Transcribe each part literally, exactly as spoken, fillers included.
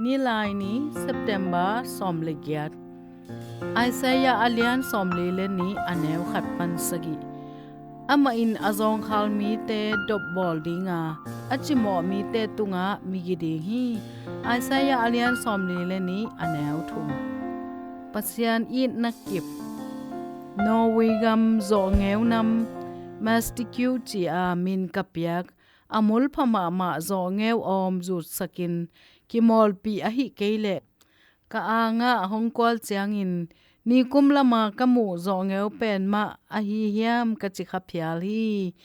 Nilai ni, September sawm le giat. Isaiah a lian sawmli le nih, a neu khat pan sagih. Amah in a zawngkhal mite dopbawl dinga, a cimawh mite tungah migi ding hi. Isaiah a lian sawmli le nih, a neu thum. Pasian itna kip. Norway gam zawhngeu nam Mastikyu ci-a min ka piak, a mulpha mahmah zawhngeu awm zutsakin kimawlpih ahi kei leh ka angah hong kual ciangin nikum lama ka muh zawhngeu pen mah ahi hiam ka ci kha phial hi.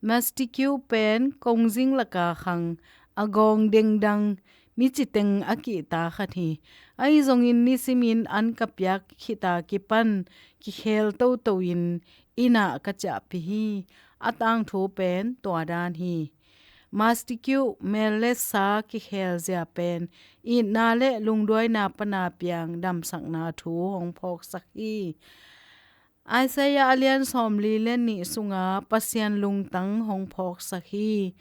Mastikyu pen kongzing laka khang a gawng dengdang mi citeng a kihta khat hi. Ahi zongin nisimin an ka piak khita kipan kikhel toto in innah ka ciahpih hi. A tangthu pen tua dan hi. Mastikyu mel le sa kikhel zia pen itna le lungduaina pana piang damsakna thu hong phawksak hi. Isaiah a lian sawmli le nih sunga Pasian lungtang hong phawksak hi.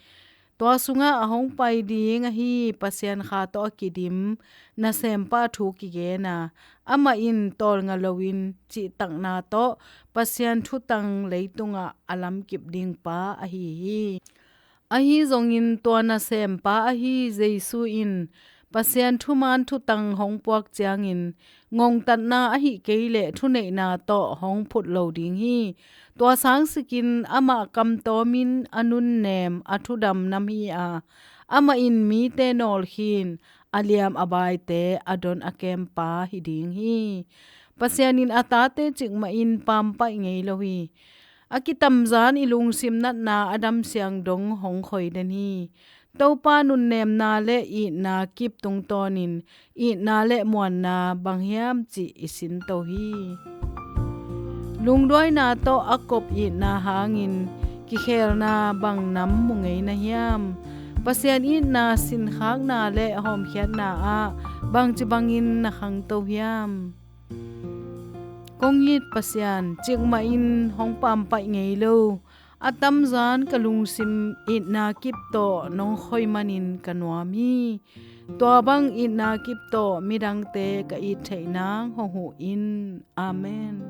Tua sungah a hong pai ding ahi Pasian kha tawh a kidim nasempa thu kigena, amah in tawlnga loin cihtakna tawh Pasian thutang leitungah a lamkip ding pa ahi hi. Ahi zongin tua nasempa ahi Jesu in Pasian thuman thutang hong puak ciangin ngongtatna ahi kei leh thuneihna tawh hong phut lo ding hi. Tua sangsikin amah kamtawmin a nunnem a thudam nam hi a, amah in mite nawlkhin a liam a baite a don a kempa hi ding hi. Pasian in a tate cikmahin pampaih ngei lo hi. A kitamzan i lungsim natna a damsiang dong hong khoiden hi. Topa nunnemna le itna kip tungtawnin itna le muanna bang hiam cih i sinto hi. Lungduaina tawh a kop itna hangin kikhelna bang nam mu ngei na hiam? Pasian itna sinkhakna le hawmkhiatna ah bangci bangin na khangto hiam? Kong it Pasian, cikmahin hong pampaih ngei lo a tamzan ka lungsim itna kip tawh nong khoi manin ka nuam hi. Tua bang itna kip tawh midangte ka it theih nang hong huh in. Amen.